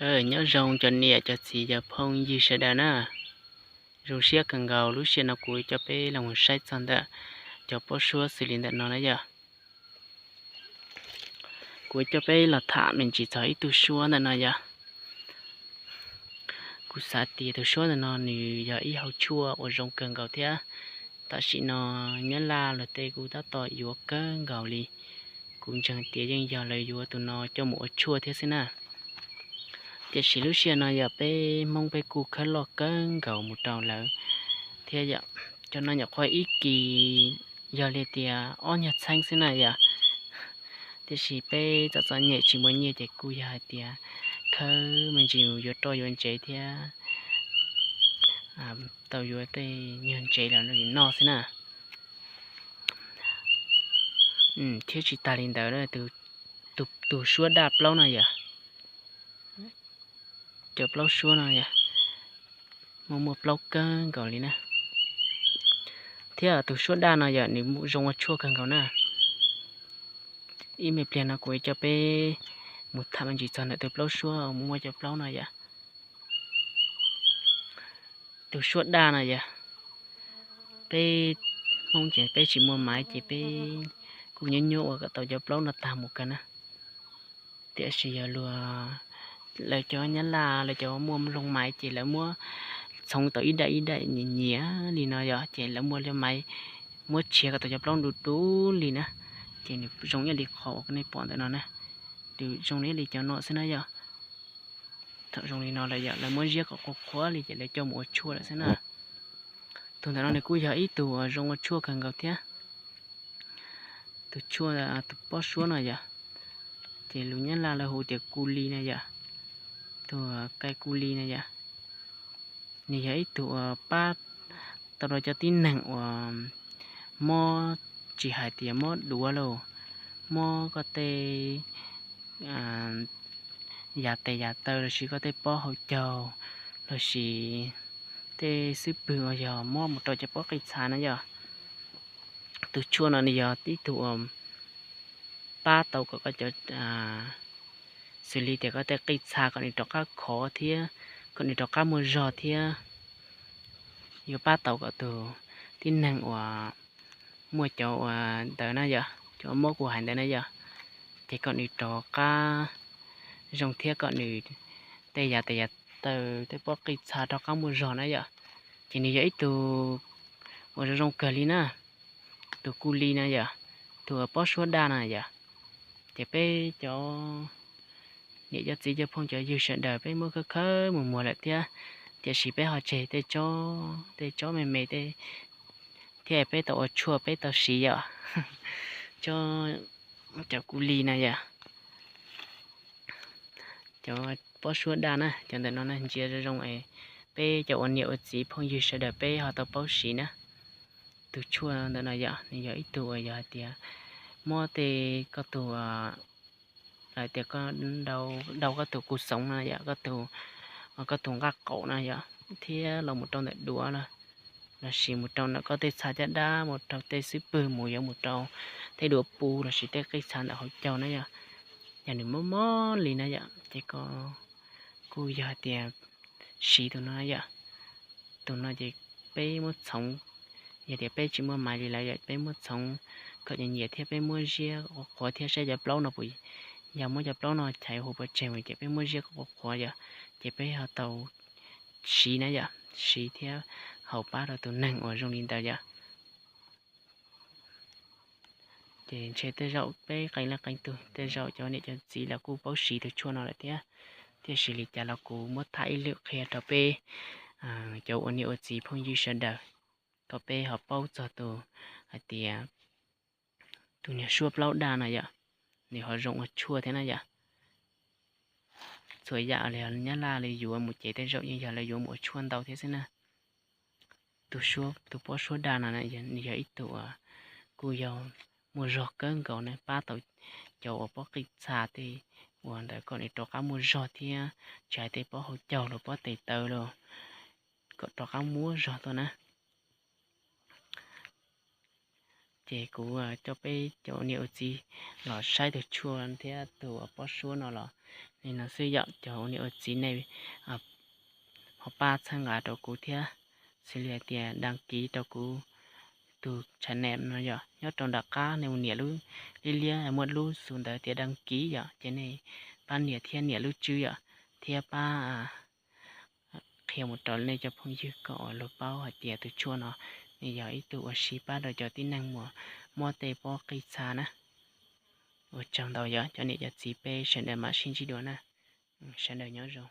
Nyob zoo cov niam cov txiv cov phooj ywg sawv daws na. Zoo siab kawg nkaus lub sij hawm no kuv coj peb los mus saib txog ntawm cov pob suab xws li ntawm no na yom. Kuv coj peb los tham me ntsis txog ib tug suab ntawm no yom. Kuv xav tias tus suab ntawm no nws yog ib hauv tshuaj uas zoo kawg nkaus thiab. Tam sim no Nyab Laj luag tej kuj tab tom yuav kawg nkaus li. Kuv ntseeg tias yeej yog lawv yuav tus no coj mus ua tshuaj thiab xwb na. Tiam sis lub sij hawm no yog peb Hmoob peb kuj khawb loj kawg nkaus mus rau lawv thiab yom. Cov no nyuam qhuav ib kis yog li tias ob nyuag txheeb xwb na yom. Tiam sis peb txom txom nyem tsis muaj nyiaj ces kuj yog hais tias khawb me ntsis yuav roj yuav ntsev thiab tau yuav tej nyuag ntsev los noj xwb na. Thiab tsis tas li ntawd, tus suab daj plaub no yom, cov plaub suab no yom, muaj muaj plaub kawg nkaus li na. Thiab tus suab daj no yom nws zoo ua tshuaj kawg nkaus na. Ib me pliag no kuv coj peb mus tham me ntsis txog ntawm tus plaub suab uas muaj muaj cov plaub no yom. Tus suab daj no yom, peb Hmoob ces peb tsis muaj maiv ces peb kuj nyuaj nyuaj ua kom tau cov plaub no tag mus kawg na. Tiam sis yog luag, lawv cov Nyab Laj lawv cov muaj looj maiv ces lawv muab txhoov tau ib daim ib daim nyias nyias li no yom, ces lawv muab lub maiv muab tshiav kom tau cov plaub du du li na, ces nws zoo ib yam li qhov uas nej pom ntawm no na. Nws zoo ib yam li cov no xwb na yom. Thaum zoo li no lawm yom, lawv muab ziab kom qhuav qhuav li ces lawv coj mus ua tshuaj lawm xwb na. Tus ntawm no nws kuj yog ib tug uas zoo ua tshuaj kawg nkaus thiab. Tus tshuaj, tus pob suab no yom, ces lus Nyab Laj lawv hu tias ku li na yom, tus kai ku li na yom. Nws yog ib tug uas pab tau rau cov tib neeg uas mob, tsis hais tias mob duav lauj, mob koj tej yam tes yam taw lossis koj tej pob hauv caug lossis tej xub pwg uas yog mob mus rau cov pob qij txha na yom. Tus tshuaj no nws yog ib tug uas pab tau kom koj cov, xws li tias koj tej qij txha kom nws rov qab khov thiab kom nws rov qab muaj zog thiab. Yuav pab tau kom tus tib neeg uas muaj cov uas ntawd na yom, cov mob kuv hais ntawd na yom, ces kom nws rov qab zoo thiab kom nws tej yam tes yam taw tej pob qij txha rov qab muaj zog na yom. Ces nws yog ib tug uas zoo zoo kawg li na, tus ku li na yom, tus pob suab daj na yom. Ces peb cov niam cov txiv cov phooj cov ywg sawv daws peb muab khawb khawb mus muag lawm thiab, tiam sis peb ho tseg tej tsob, tej tsob me me tej thiab peb tau ua tshuaj peb tau siv yom. Tsob, cov ku li na yom, cov pob suab daj na, cov ntawm no na ntsia zoo zoo es peb cov ua niam ua txiv phooj ywg sawv daws peb ho tau paub siv na. Tus tshuaj ntawm no yom, nws yog ib tug uas yog hais tias mob tej koj tus, hais tias koj, dau koj tus kus xoov no yom, koj tus nqaj qaum no yom, thiab los mus rau ntawm duav los, lossis mus rau ntawm koj tej txha caj dab, mus rau tej xub pwg, mus yuav mus rau tej duav puv lossis tej qij txha ntawm hauv caug na yom. Yog nws mob mob li na yom, ces koj kuj yog hais tias siv tus no yom. Tus no ces peb muab txhoov, yog tias peb tsis muaj maiv li lawm yom, peb muab txhoov kom nyias nyias thiab peb muab ziab qhuav qhuav thiab saib cov plaub no puas, yog muab cov plaub no chais hu pov tseg mus ces peb muab ziab kom qhuav qhuav yom, ces peb ho tau siv na yom, siv thiab haus pab rau tus neeg uas zoo li ntawd yom. Ces ntshe tej zaum peb qee leej qee tug, tej zaum cov niam cov txiv los kuj paub siv tus tshuaj no lawm thiab. Tiam sis li cas los kuv muab tham ib lwm qhia rau peb cov ua niam ua txiv phooj ywg sawv daws, kom peb ho paub txog tus hais tias tus niag suab plaub daj no yom, nws ho zoo ua tshuaj thiab na yom. Txhua yam li Nyab Laj li yuav mus ces tej zaum yeej yog lawv yuav mus ua tshuaj ntau thiab xwb na. Tus pob suab daj no nws yog ib tug uas kuj yog muaj zog kawg nkaus na, pab tau cov uas pob qij txha tej uas ntawd kom nws rov qab muaj zog thiab, tsis hais tej pob hauv caug los pob tes taw los kom rov qab muaj zog tuaj na. Ces kuv coj peb cov ua niam ua txiv los saib tus tshuaj thiab tus pob suab no los li no xwb yom. Cov ua niam ua txiv nej ho pab txhawb nqa rau kuv thiab, xws li hais tias đăng ký rau kuv tus channel no yom. Nyob rau nram qab nej mus nias lub liab liab muaj lub xu ntawd tias đăng ký yom, ces nej pab nias thiab nias lub tswb yom, thiab pab qhia mus rau nej cov phooj ywg kom luag paub hais tias tus tshuaj no nws yog ib tug uas siv pab rau cov tib neeg uas muab tej pob qij txha na. Ua tsaug ntau yom cov niam cov txiv, peb sawv daws mam sib ntsib dua na. Sawv daws nyob zoo.